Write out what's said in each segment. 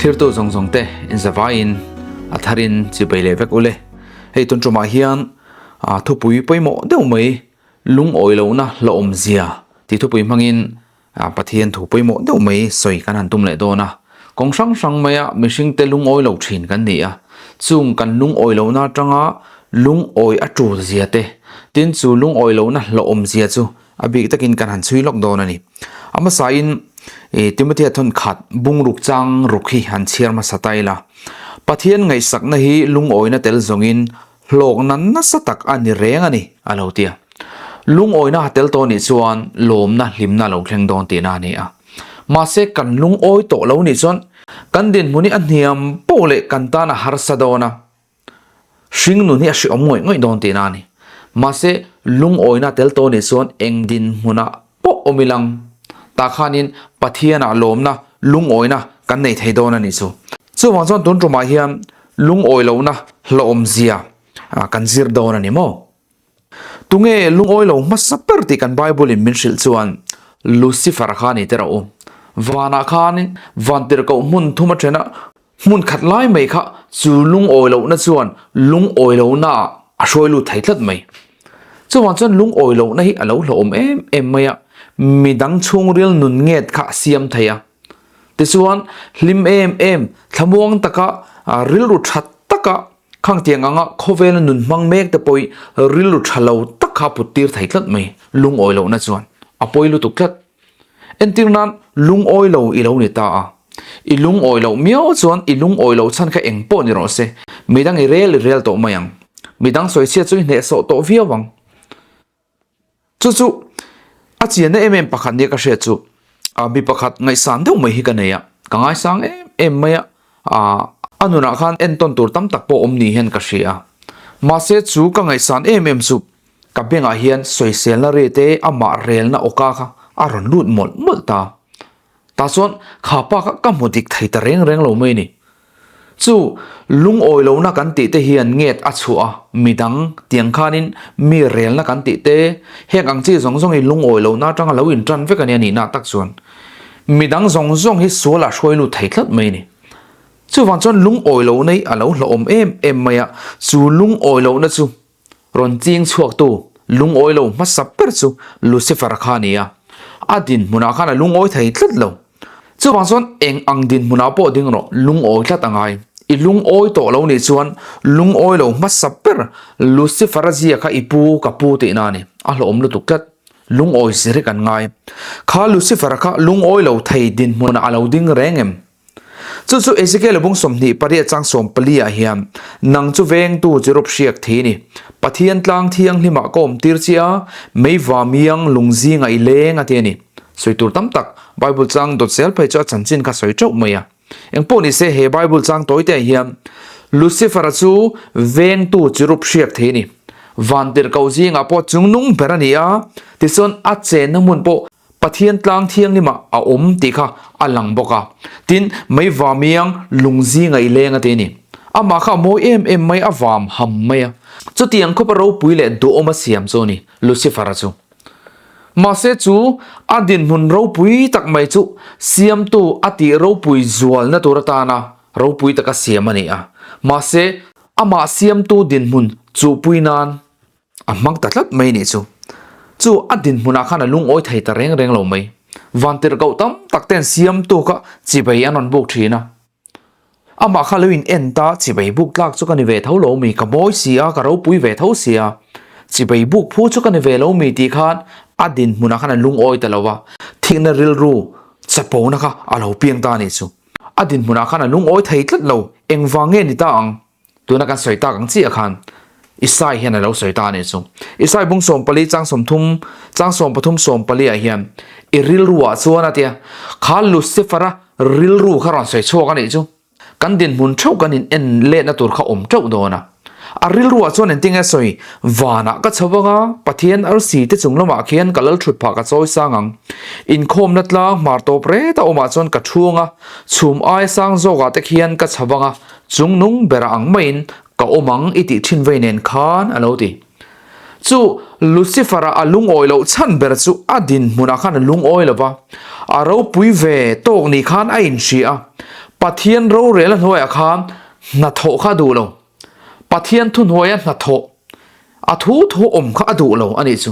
Thirtu zawng zawng te in zavaiin a tharin chibai leh vek ule. Hei tun tumah hian thupui pawimawh deuh mai lungawi lohna hlauhawmzia tih thupui hmangin Pathian thu pawimawh deuh mai sawi kan han tum leh dawn a. Kawng hrang hrang maia mihringte lungawi lo thin kan ni a. Chung kan lungawi lohna atanga lungawi a tul zia te, tin chu lungawi lohna hlauhawmzia chu a bik takin kan han chhui lawk dawn a ni. A hmasain Timothea thawn khat bungruk chang ruk hi han chhiar hmasa ta ila. Pathian ngaihsakna hi lungawina tel zawngin hlawkna nasa tak a ni reng a ni, a lo ti a. Lungawina a tel tawh nih chuan lawmna hlimna a lo thleng dawn tihna a ni a. Mahse kan lungawi tawh lo nih chuan kan dinhmun hi a hniam poh leh kan tan a harsa dawn a. Hring nun hi a hreawm ngawih ngawih dawn tihna a ni. Mahse, lungawina tel tawh nih chuan eng dinhmunah pawh awm ilang tah khanin Pathianah lawmna, lungawina kan nei thei dawn a nih chu. Chuvang chuan tun tumah hian lungawi lohna hlawhawmzia kan zir dawn a ni maw? Tunge lungawi lo hmasa ber tih kan Bible in min hrilh chuan Lucifer kha a ni teh rawh u. Vanah khan vantirhkoh hmun thum a then a, hmun khat lai mai kha chu lungawi lohna chuan lungawi lohna ah a hruai lut thei tlat mai. Chuvang chuan lungawi lohna hi a lo hlauhawm em em mai a, midang chhungril nun nget kha a siam thei a. Tichuan hlim em em, thlamuang taka rilru tha taka Khangtiang anga khawvela nun hmang mek te pawh hi rilru tha lo tak kha put tir thei tlat mai, lungawi lohna chuan a pawi lutuk tlat. Entir nan lungawi lo i lo ni ta a, i lungawi loh miau chuan i lungawi loh chhan kha eng pawh ni rawh se, midang i rel i rel tawh mai ang, midang sawichhiat chu i hnehsawh tawh viau ang. Chu chu a chianna em em pakhat nia ka hriat chu mi pakhat ngaihsan deuh mai hi ka nei a, ka ngaisang em em mai a, a nunah khan entawn tur tam tak pawh awm ni hian ka hria a. Mahse chu ka ngaihsan em em chu ka bengah hian sawiselna rate amah relna awka kha a rawn lut mawlh mawlh ta. Tah chuan kha pa kha ka hmu dik thei ta reng reng lo mai ni. Chu lungawi lohna kan tih te hian nget a chhuah a, midang tiang khanin mi relna kan tih te, heng ang chi zawng zawng hi lungawi lohna atanga lo intan vek a nia nihna tak chuan midang zawng zawng hi sualah hruai lut thei tlat mai a ni. Chuvang chuan lungawi lohna hi a lo hlauhawm em em mai a, chu lungawi lohna chu Rawn ching chhuaktu lungawi lo hmasa ber chu Lucifer kha a ni a, a dinhmunah khan a lungawi thei tlat lo. Chuvang chuan eng ang dinhmunah pawh ding rawh, lungawi tlat a ngai. I lungawi tawh lo nih chuan lungawi lo hmasa ber Lucifer-a zia kha i pu ka pu tihna a ni. A hlawhawm lutuk tlat. Lungawi zir hi kan ngai. Kha Lucifer-a kha lungawi lo thei dinhmunah a lo ding reng em? Chu chu Ezekiel bung 28 chang 14 ah hian, Nang chu vengtu chi rup hriak thei ni. Pathian tlang thianghlimah ka awm tir che a, meiva miang lung zingah i leng a ti a ni. Sawi tur tam tak, Bible chang dawt zel phei chu a chanchin kha sawi teuh mai a. Engpawh ni se he Bible chang tawi te ah hian Lucifer-a chu vengtu chi rup hriak thei ni. Vantirhkoh zingah pawh chungnung ber a ni a, tichuan a chenna hmun pawh Pathian tlang thianghlimah a awm tih kha a lang bawk a. Tin, mei vamiang lung zinga i leng a ti a ni. Amah kha a mawi em em mai, a vam ham mai a. Chutiang khawpa ropui leh duhawm a siam chu a ni, Lucifer-a chu. Mahse chu a dinhmun ropui tak mai chu siamtu a tih ropui zualna tur atana ropui taka siam a ni a. Mahse, amah siamtu dinhmun chuhpui nan A hmang ta tlat mai nih chu. Chu a dinhmunah khan a lungawi thei ta reng reng lo mai. Vantirhkoh tam tak ten siamtu kha chibei an rawn buk thin a. Amah kha lo in en ta chibei buk tlak chu ka ni ve tho lo mi, ka mawi si a, ka ropui ve tho si a. Chibei buk phu chu ka ni ve lo mi tih khan a dinhmunah khan a lungawi ta lo va. Thikna rilru chapona kha a lo piang ta nih chu. A dinhmunah khan a lungawi thei tlat lo, engvang nge ni ta ang? Tuna kan sawi tak ang chiah khan Isai hian a lo sawi ta a nih chu. Isai bung 14 chang 30 chang 13 14 ah hian i rilru ah chuan a tia kha Lucifer-a rilru kha rawn sawi chhuak a nih chu. Kan dinhmun theuh kan in en letna tur kha awm teuh dawn a. A rilru ah chuan engtin nge sawi vanah ka chho vang a, Pathian arsi te chung lamah khian ka lal thut phah ka chawi sang ang. Inkhawmna tlang hmar tawp ret a awmah chuan ka chhung a, chhum aia sang zawkah te khian ka chho vang a, Chung nung bera ang maiin ka awm ang i tih thin vei nen khan a lo ti. Chu Lucifer-a a lungawi loh chhan ber chu a dinhmunah khan a lungawi lo va, a ropui ve tawk ni khan a inhria a. Pathian rorel a hnuaiah khan hnathawh kha a duh lo. Pathian thuhnuaia hnathawh a thu thu awm kha a duh lo a nih chu.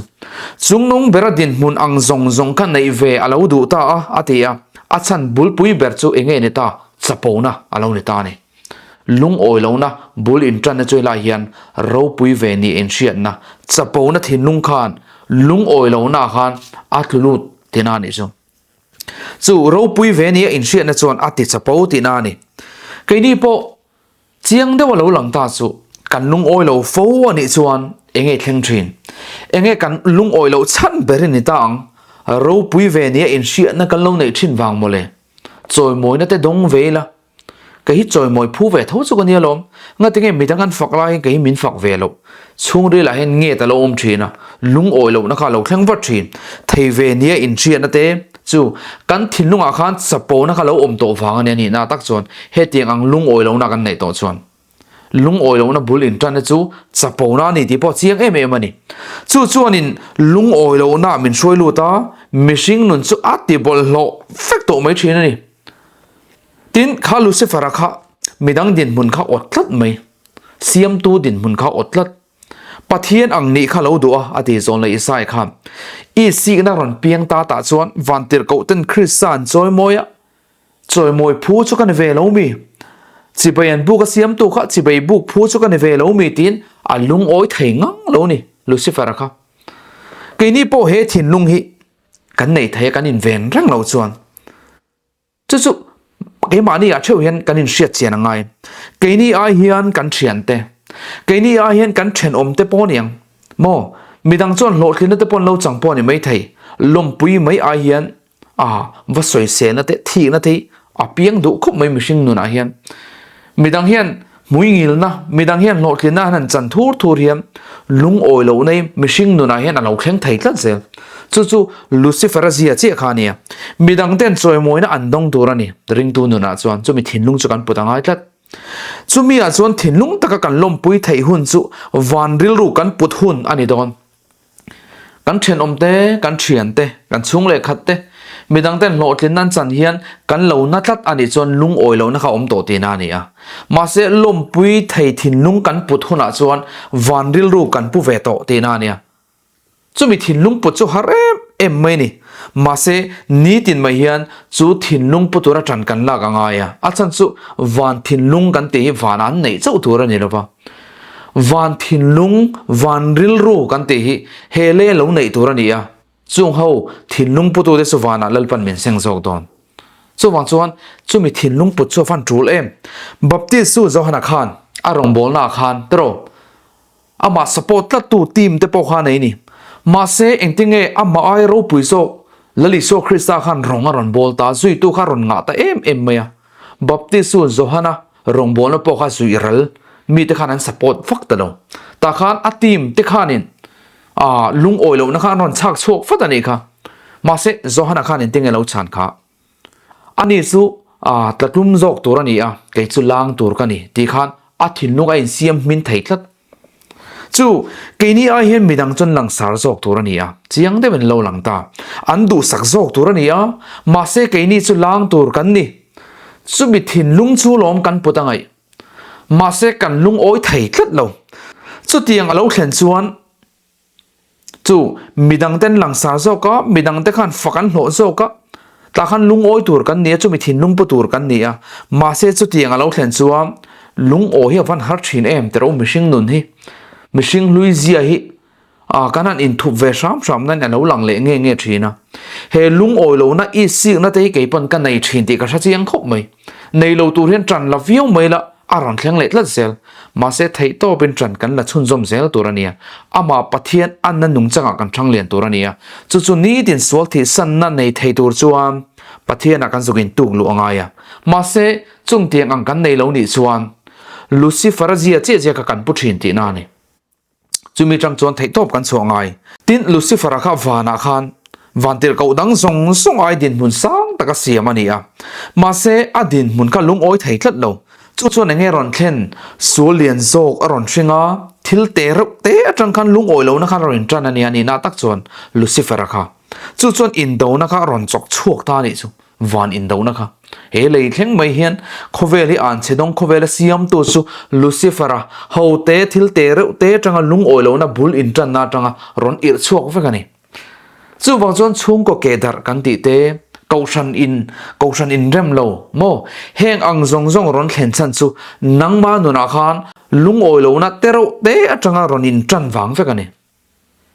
Chungnung bera dinhmun ang zawng zawng kha neih ve a lo duh ta a, a ti a. A chhan bulpui ber chu eng nge ni ta? Chapona a lo ni ta a ni. Lungawi lohna bul inṭanna chu helai hian ropui ve ni inhriatna, chapona thinlung khan lungawi lohnaah khan a tlu lut tihna a nih chu. Chu ropui ve nia inhriatna chuan a ti chapo tihna a ni. Keini pawh chiang deuh a lo lang ta chu kan lungawi lo fo a nih chuan eng nge thleng thin? Eng nge kan lungawi loh chhan ber i ni ta ang? Ropui ve nia inhriatna kan lo neih thin vang mawle. Chawimawina te dawng ve ila. Kei hi chawimawi phu ve tho chu ka nia lawm. Ngatinge midang an fak laiin kei hi min fak ve loh. Chhungril ah hian nget a lo awm thin a, lungawi lohna kha a lo thleng vat thin. Thei ve nia inhriatna te chu kan thinlungah khan chapona kha lo awm tawh vang a nia nihna tak chuan hetiang ang lungawi lohna kan neih tawh chuan lungawi lohna bul intanna chu chapona a ni tih pawh chiang em em a ni. Chu chuanin lungawi lohna min hruai lut a, mihring nun chu a ti bawlhhlawh vek tawh mai thin a ni. Tin, kha Lucifer-a kha midang dinhmun kha awt tlat mai, Siamtu dinhmun kha awt tlat. Pathian ang nih kha lo duh a, a ti zawn leh Isaiah khan. I sikna rawn piang ta tah chuan vantirhkohten Krista an chawimawi a, chawimawi phu chu ka ni ve lo mi? Chibai an buk a siamtu kha chibai buk phu chu ka ni ve lo mi? tiin a lungawi thei ngang lo ni Lucifer-a kha. Keini pawh he thinlung hi kan nei thei a, kan inven reng lo chuan. Chu chu keimahni ah theuh hian kan inhriat chian a ngai. Keini ai hian kan thiante, keini ai hian kan thenawm te pawh aniang maw? Midang chuan hlawhtlinna te pawh an lo chang pawh a ni maithei. Lawmpui mai ai hian a va sawiselna te, thihna te hi a piang duh khawp mai mihring nunah hian. Midang hian hmuingilna, midang hian hlawhtlinna an han chan thur thur hian lungawi lohna hi mihring nunah hian a lo thleng thei tlat zel. Chu chu Lucifer-a zia chiah kha a nia. Midang ten chawimawina an dawng tur a ni. Ringtu nunah chuan chumi thinlung chu kan put a ngai tlat. Chumi ah chuan thinlung taka kan lawmpui theih hun chu van rilru kan put hun a ni dawn. Kan thenawm te, kan thian te, kan chhung leh khat te, midang ten hlawhtlinna an chan hian kan lo na tlat a nih chuan lungawi lohna kha awm tawh tihna a ni a. Mahse lawmpui thei thinlung kan put hunah chuan van rilru kan pu ve tawh tihna a nia. Chumi thinlung put chu har em em mai a ni. Mahse nitin mai hian chu thinlung pu tura tan kan lak a ngai a. A chhan chu van thinlung kan tih hi vanah an neih chauh tur a ni lova. Van thinlung, van rilru kan tih hi he lei a lo neih tur a ni a, chung ho thinlung putute chu vanah Lalpan min seng zawk dawn. Chuvang chuan chumi thinlung put chu a van tul em. Baptist chu Johana khan a rawngbawlnaah khan tiraw amah support tlattu team te pawh kha a nei ni. Mahse engtinge amah aia ropui zawk Lal Isua Krista khan rawng a rawn bawl ta, zuitu kha a rawn ngah ta em em mai a. Baptist chu Johana rawngbawlna pawh kha zuih ral mite khan an support vak ta lo. Tah khan a team te khanin ah lungawi lohna kha an rawn chhak chhuak vat a nih kha. Mahse Johana khan engtin nge lo chhan kha? Ani chu ah tlatlum zawk tur a ni a, kei chu lang tur ka ni tih khan a thinlung a insiam hmin thei tlat. Chu, keini ai hian midang chuan langsar zawk tur a ni a, chiang deuhin lo lang ta. An duhsak zawk tur a ni a, mahse keini chu lang tur kan ni. Chumi thinlung chu lawm kan put a ngaih. Mahse kan lungawi thei tlat lo. Chutiang a lo thlen chuan Chu, midangten langsar zawk a, midangte khan fak an hlawh zawk a, tah khan lungawi tur kan ni a, chumi thinlung pu tur kan ni a, mahse chutiang a lo thlen chuan lungawi hi a van har thin em tih rawh mihring nun hi, mihring hlui zia hi ah kan han inthup ve hram hram nain a lo lang leh nge nge thin a, he lungawi lohna i sikna te hi kei pawn ka nei thin tih ka hre chiang khawp mai, nei lo tur hian tan la viau mai la. A rawn thleng leh tlat zel. Mahse theih tawpin ṭan kan la chhunzawm zel tur a nia. Amah Pathian anna nungchangah kan ṭhang lian tur a nia. Chu chu nitin sual thihsanna nei thei tur chuan Pathianah kan zuk intuk luh a ngai a. Mahse chungtiang ang kan nei lo nih chuan Lucifer-a zia chiah chiah kha kan pu ṭhin tihna a ni. Chumi tang chuan theihtawp kan chhuah ngai. Tin, Lucifer-a kha vanah khan vantirhkoh dang zawng zawng ai dinhmun sang taka siam a ni a. Mahse, a dinhmun kha lungawi thei tlat lo. Chu chuan enge rawn thlen? Sual lian zawk a rawn hring a, thil te reuh te atang khan lungawi lohna khan a rawn intan a nia nihna tak chuan Lucifer-a kha. Chu chuan indona kha a rawn chawk chhuak ta a nih chu. Van indona kha. He lei thleng mai hian khawvel hi anchhe dawng khawvela siamtu chu Lucifer-a hote thil te reuh te atanga lungawi lohna bul intanna atanga rawn irh chhuak vek a ni. Chuvang chuan chhungkaw ke darh kan tih te, kohhran in, kohhran inrem lo maw? Heng ang zawng zawng rawn thlen chhan chu nangma nunah khan lungawi lohna te reuh te atanga rawn intan vang vek a ni.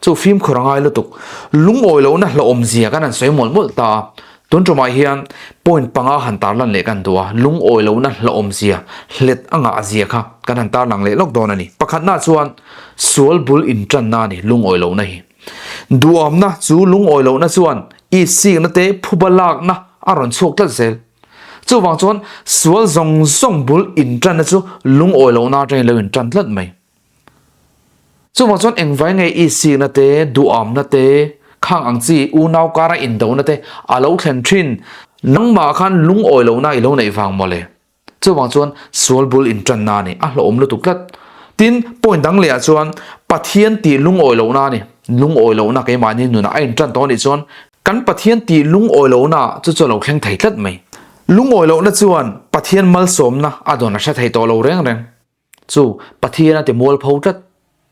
Chu fimkhur a ngai lutuk. Lungawi lohna hlauhawm zia kan han sawi mawlh mawlh ta a. Tun tumah hian point panga han tarlan leh kan duh a, lungawi lohna hlauhawm zia, hlet a ngah zia kha kan han tarlang leh lawk dawn a ni. Pakhatna chuan sual bul intanna a ni lungawi lohna hi. Duhamna chu lungawi lohna chuan isikna te phuba lakna a rawn chhuak tlat zel. Chuvang chuan sual zawng zawng bul intanna chu lungawi lohna atangin lo intan tlat mai. Chuvang chuan engvai nge isikna te, duhamna te, khang ang chi unau kara indona te a lo thlen thin? Nangmah khan lungawi lohna i lo neih vang mawle. Chuvang chuan sual bul intanna a ni, a hlauhawm lutuk tlat. Tin, point dang lehah chuan Pathian tih lungawi lohna a ni. Lungawi lohna keimahni nunah a intan tawh a nih chuan kan Pathian tih lungawi lohna chu chu a lo thleng thei tlat mai. Lungawi lohna chuan Pathian malsawmna a dawn a hre thei tawh lo reng reng. Chu Pathian a ti mualpho tlat.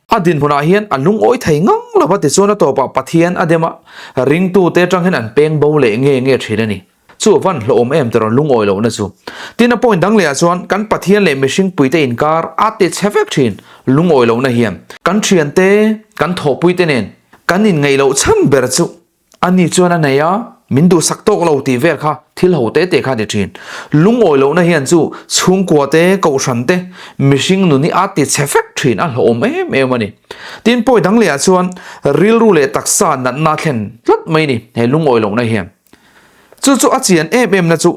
A dinhmunah hian a lungawi thei ngang lo va tichuan a tawpah Pathian a dem a, ringtute atang hian an peng bo leh nge nge thin a ni. Chu a van hlawhawm em tiraw lungawi lohna chu. Tin a point dang lehah chuan kan Pathian leh mihring puite inkar a ti chhe vek thin lungawi lohna hian. Kan thiante, kan thawhpuite nen kan inngeih loh chhan ber chu Ani chuan a nei a, min duhsak tawk lo tih vel kha thil ho te te kha a ni thin. Lungawi lohna hian chu chhungkua te, kohhran te, mihring nun hi a ti chhe vek thin, a hlauhawm em em a ni. Tin, pawi dang lehah chuan rilru leh taksa natna a thlen tlat mai ni he lungawi lohna hian. Chu chu a chian em em na chu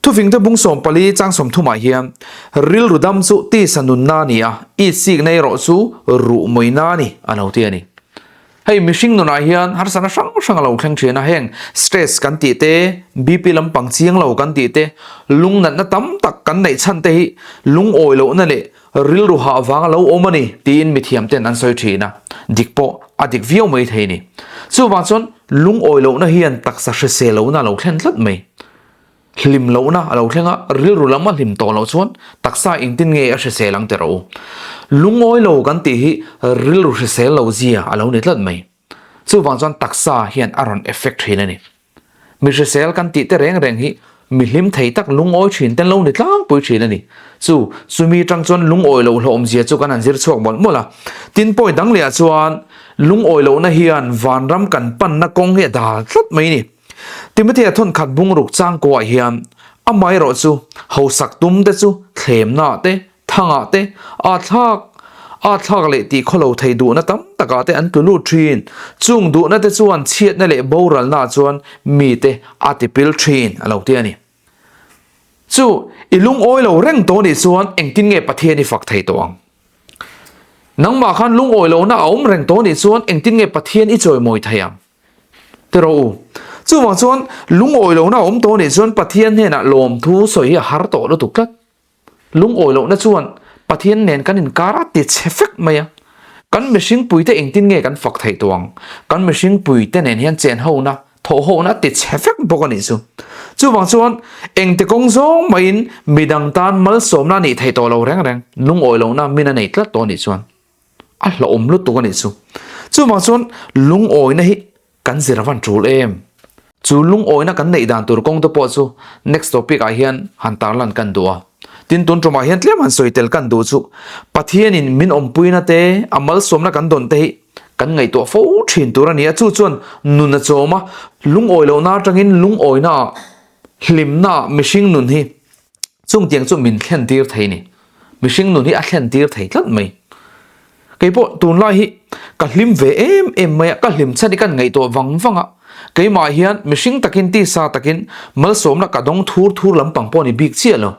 thufingte bung 14 chang 30 ah hian rilru dam chu tisa nunna a ni a, itsikna erawh chu ruh mawina a ni a lo ti a ni. Hei mihring nunah hian harsatna hrang hrang a lo thleng thin a, heng stress kan tih te, BP lampang chiang lo kan tih te, lungnatna tam tak kan neih chhan te hi lungawi lohna leh rilru hah vang a lo awm a ni tiin mithiam ten an sawi thin a, dik pawh a dik viau mai thei a ni. Chuvang chuan lungawi lohna hian taksa hrisel lohna a lo thlen tlat mai. Hlim lohna a lo thleng a, rilru lam a hlim tawh loh chuan taksa engtin nge a hrisel ang teh rawh u. Lungawi lo kan tih hi rilru hrisel lo zia a lo ni tlat mai. Chuvang chuan taksa hian a rawn effect thin a ni. Mi hrisel kan tih te reng reng hi mi hlim thei tak lungawi thin ten lo ni tlangpui thin a ni. Chu chumi tang chuan lungawi loh hlawhawm zia chu kan han zir chhuak mawlh mawlh a. Tin pawi dang lehah chuan lungawi lohna hian vanram kan panna kawng hi a dal tlat mai a ni. Timothea thawnkhat bungruk changkuah hian amaherawh chu hausak tum te chu thlemnaah te, thangah te, âthlak âthlak leh tih khawlo thei duhna tam takah te an tlu lut thin. Chung duhna te chuan chhiatna leh boralnaah chuan mite a tipil thin a lo ti a ni. Chu i lungawi lo reng tawh nih chuan engtin nge Pathian i fak thei tawh ang? Nangmah khan lungawi lohna a awm reng tawh nih chuan engtin nge Pathian i chawimawi thei ang? Ti rawh u. Chuvang chuan lungawi lohna a awm tawh nih chuan Pathian hnenah lawmthu sawi hi a har tawh lutuk tlat. Lungawi lohna chuan Pathian nen kan inkar a ti chhe fek mai a. Kan mihring puite engtin nge kan fak theih tawh ang? Kan mihring puite nen hian chen hona, thawh hona a ti chhe fek bawk a nih chu. Chuvang chuan engti kawng zawng maiin midang tan malsawmna a nih theih tawh lo reng reng, lungawi lohna min a nei tlat tawh a nih chuan. A hlauhawm lutuk a nih chu. Chuvang chuan lungawina hi kan zir avan tul em? Chu lungawina kan neih dan tur kawng te pawh chu next topic ah hian han tarlan kan duh a. Tin tun tumah hian tlem han sawi tel kan duh chu Pathianin min awmpuina te, a malsawmna kan dawn te hi kan ngaihtuah fo thin tur a ni a. Chu chuan nun a chawm a, lungawi lohna atangin lungawina ah hlimna ah mihring nun hi Chungtiang chu min thlen tir thei ni. Mihring nun hi a thlen tir thei tlat mai. Keipawh tunlai hi ka hlim ve em em mai a, ka hlim chhan hi kan ngaihtuah vang vang a. Keimah hian mihring takin tisa takin malsawmna ka dawng thur thur lampang pawh a ni bik chiah lo.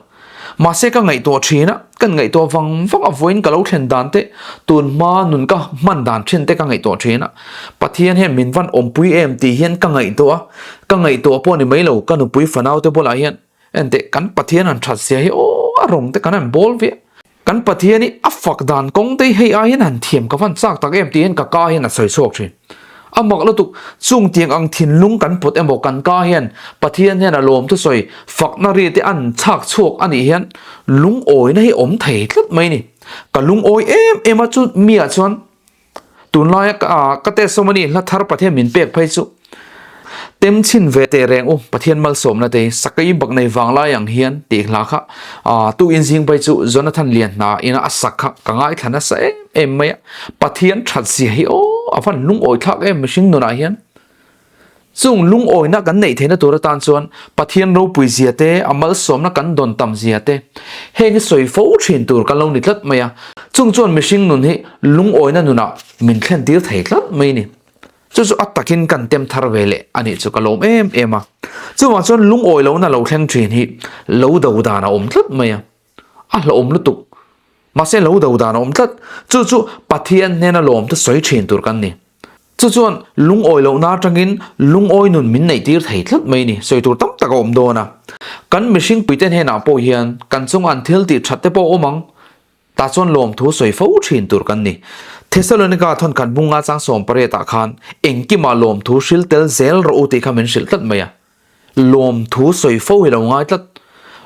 Mahse ka ngaihtuah thin a, kan ngaihtuah vang vang a vawiin ka lo thlen dan te, tunhma nun ka hman dan thin te ka ngaihtuah thin a. Pathian hian min van awmpui em tih hian ka ngaihtuah a, ka ngaihtuah pawh a ni mai lo, ka nupui fanau te bulah hian Enteh, kan Pathian han that sia hi aw a rawng te kan han bawl viah. Kan Pathian hi a fak dan kawng te hi hei ai hian han thiam ka van chak tak em tih hian ka ka hian a sawi chhuak thin. A mak lutuk, chung tiang ang thinlung kan put emaw kan ka hian Pathian hian a lawm thusawi fakna ri te an chhak chhuak a nih hian lungawina hi awm thei tlat mai ni. Ka lungawi em em a chu mi ah chuan tunlaia ka testimony hla thar Pathian min pek phei chu tem chhin ve teh reng u Pathian malsawmna te hi sakei bak nei vanglai ang hian tih hla kha tu in zing phei chu Jonathan Lianhna ina a sak kha ka ngaithla nasa em em mai a. Pathian that zia hi aw a van lungawi thlak em mihring nunah hian. Chung lungawina kan neih theihna tur atan chuan Pathian ropui zia te, a malsawmna kan dawn tam zia te, heng hi sawi fo thin tur kan lo ni tlat mai a. Chung chuan mihring nun hi lungawina nunah min thlen tir thei tlat mai ni. Chu chu a takin kan tem thar ve leh a nih chu ka lawm em em a. Chuvang chuan lungawi lohna lo thleng thin hi lo do dan a awm tlat mai a. A hlauhawm lutuk. Mahse lo do dan a awm tlat. Chu chu Pathian hnena lawm te sawi thin tur kan ni. Chu chuan lungawi lohna atangin lungawi nun min neih tir thei tlat mai ni. Sawi tur tam tak a awm dawn a. Kan mihring puite hnenah pawh hian kan chunga an thil tih that te pawh a awm ang. Tah chuan lawmthu sawi fo thin tur kan ni. Thesalonika thawnkhat bunga chang sawmpariatah khan engkimah lawmthu hril tel zel rawh u tih kha min hrilh tlat mai a. Lawmthu sawi fo hi lo ngai tlat.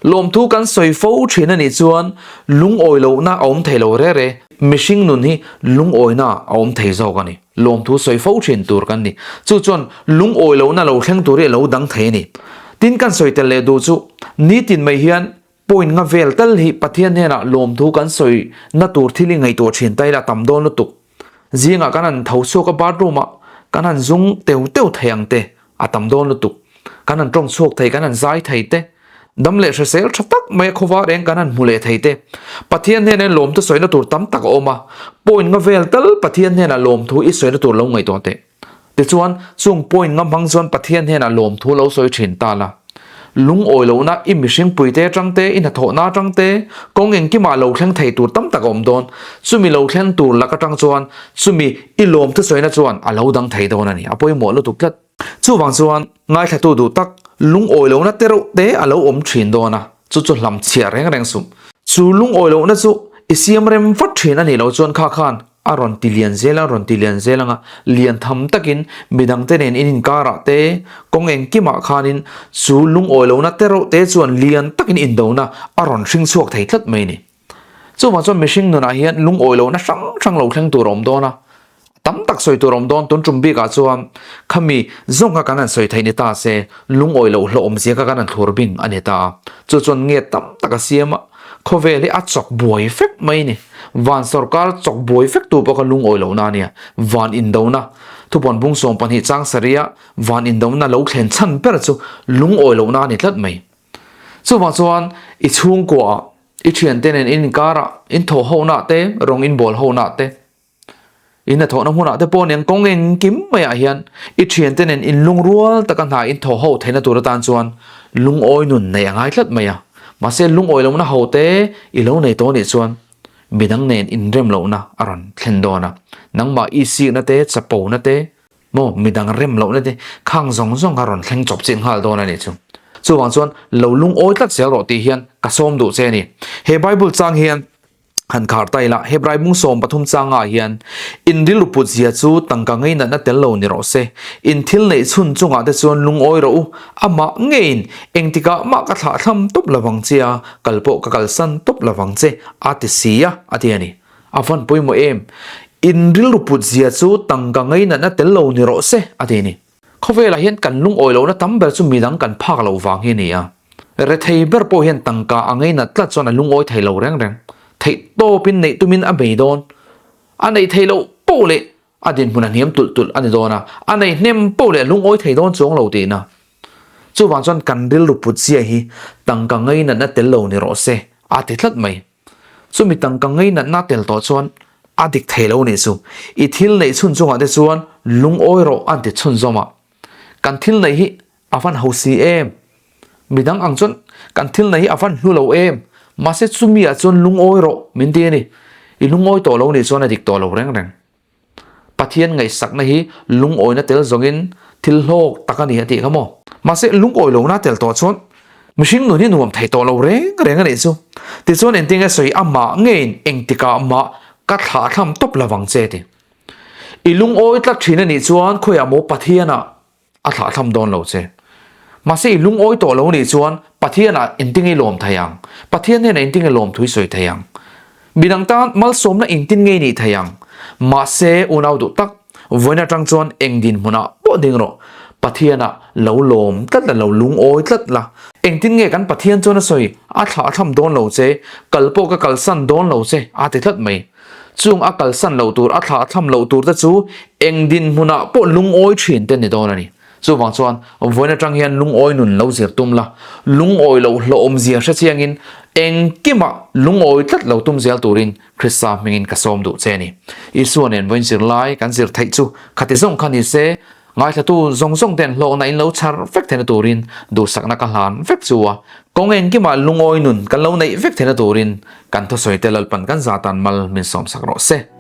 Lawmthu kan sawi fo thin a nih chuan lungawi lohna a awm thei lo re re. Mihring nun hi lungawina a awm thei zawk a ni. Lawmthu sawi fo thin tur kan ni. Chu chuan lungawi lohna lo thleng tur hi a lo dang thei a ni. Tin kan sawi tel leh duh chu nitin mai hian point nga vel tal hi Pathian hnenah lawmthu kan sawi na tur thil i ngaihtuah thin ta ila tam dawn lutuk. Zingah kan han tho chhuak a bathroom ah kan han zung teu teu thei ang te a tam dawn lutuk. Kan han tawng chhuak thei kan han zai thei te dam leh hrisel tha tak mai a khawvar eng kan han hmu leh thei te. Pathian hnenah lawmthu sawina tur tam tak a awm a, point nga vel tal Pathian hnenah lawmthu i sawina tur lo ngaihtuah teh. Tichuan, chung point nga hmang chuan Pathian hnenah lawmthu lo sawi thin ta la. Lungawi lohna i mihring puite atang te, i hnathawhna atang te, kawng engkimah lo thleng thei tur tam tak a awm dawn. Chumi lo thleng tur lak atang chuan chumi i lawmthu sawina chuan a lo dang thei dawn a ni. A pawimawh lutuk tlat. Chuvang chuan ngaithlatu duh tak lungawi lohna te reuh te a lo awm thin dawn a, chu chu hlam chhiah reng reng suh. Chu lungawi lohna chu i siam rem vat thin a nih loh chuan kha khan A rawn ti lian zel a, rawn ti lian zel ang a, lian tham takin midangte nen in inkarah te, kawng engkimah khanin chu lungawi lohna te reuh te chuan lian takin indona a rawn hring chhuak thei tlat mai a ni. Chuvang chuan mihring nunah hian lungawi lohna hrang hrang lo thleng tur a awm dawn a, tam tak sawi tur a awm dawn, tun tum bikah chuan khami zawng kha kan han sawi theih ni ta se, lungawi loh hlauhawmzia kha kan han thlur bing a ni ta a, chu chuan nge tam tak a siam a. Khawvel hi a chawk buai vek mai ni. Van sorkar chawk buai vek tu pawh kha lungawi lohna a nia. Van indona, thupawn bung 12 chang sarih a van indona lo thlen chhan ber chu lungawi lohna a ni tlat mai. Chuvang chuan i chhungkuaah, i thiante nen in inkarah, in thawh honaah te, rawng in bawl honaah te, I hnathawhna hmunah te pawh nen kawng engkim maiah hian i thiante nen inlungrual taka hna in thaw ho theihna tur atan chuan lungawi nun neih a ngai tlat mai a. Mahse lungawi lohna ho te i lo nei tawh anih chuan midang nen inrem lohna a rawn thlen dawn a. Nangmah i sikna te, chapona te, maw midang rem lohna te khang zawng zawng kha rawn thleng chawp chih nghal dawn a nih chu. Chuvang chuan lo lungawi tlat zel rawh tih hian ka sawm duh che a ni. He Bible chang hian Han khar ta ila, Hebrai mung 13 changah hian, In rilru put zia chu tangka ngeinatna tel lo ni rawh se. In thil neih chhun chungah te chuan lungawi rawh u. Amah ngeiin, Engtikah mah ka thlah thlam tawp lovang che a, kal pawh ka kalsan tawp lovang che, a ti si a, a ti a ni. A van pawimawh em? In rilru put zia chu tangka ngeinatna tel lo ni rawh se, a ti a ni. Khawvelah hian kan lungawi lohna tam ber chu midang kan phak loh vang hi a ni a. Rethei ber pawh hian tangka a ngeinat tlat chuan a lungawi thei lo reng reng. Theih tawpin neih tumin a bei dawn. A neih theih loh poh leh a dinhmun a hniam tulh tulh a ni dawn a, a neih hnem poh leh a lungawi thei dawn chuang lo tihna. Chuvang chuan kan rilru put zia hi tangka ngeinatna tel lo ni rawh se a ti tlat mai. Chumi tangka ngeinatna tel tawh chuan a dik thei lo nih chu. I thil neih chhun chungah te chuan lungawi rawh an ti chhunzawm a. Kan thil neih hi a van ho si em? Midang ang chuan kan thil neih hi a van hlu lo em? Mahse chumi ah chuan lungawi rawh min ti a ni. I lungawi tawh lo nih chuan a dik tawh lo reng reng. Pathian ngaihsakna hi lungawina tel zawngin thil hlawk tak a ni a tih kha maw? Mahse lungawi lohna tel tawh chuan mihring nun hi nuam thei tawh lo reng reng a nih chu. Tichuan engtin nge sawi amah ngeiin engtikah mah ka thlah thlam tawp lovang che ti. I lungawi tlat thin a nih chuan khawiah maw Pathianah a thlahthlam dawn lo che. Mahse i lungawi tawh lo nih chuan Pathianah engtin nge i lawm thei ang? Pathian hnenah engtin nge lawm thu i sawi thei ang? Midang tan malsawmna engtin nge i nih thei ang? Mahse unau duh tak, vawiin atang chuan eng dinhmunah pawh ding rawh. Pathianah lo lawm tlat la, lo lungawi tlat la. Engtin nge kan Pathian chuan a sawi? A thlahthlam dawn lo che, kal pawh ka kalsan dawn lo che a ti tlat mai. Chung a kalsan loh tur, a thlahthlam loh tur te chu eng dinhmunah pawh lungawi thin te ni dawn a ni. Chuvang chuan vawiin atang hian lungawi nun lo zir tum la, lungawi loh hlawhawmzia hre chiangin engkimah lungawi tlat lo tum zel turin Krista hmingin ka sawm duh che a ni. Isua nen vawiin zir lai kan zir theih chu khati zawng kha ni se, Ngaithlatu zawng zawng ten hlawkna in lo chhar vek theihna turin duhsakna ka hlan vek chu a, kawng engkimah lungawi nun kan lo neih vek theihna turin kan thusawi te Lalpan kan zatan mal min sawmsak rawh se.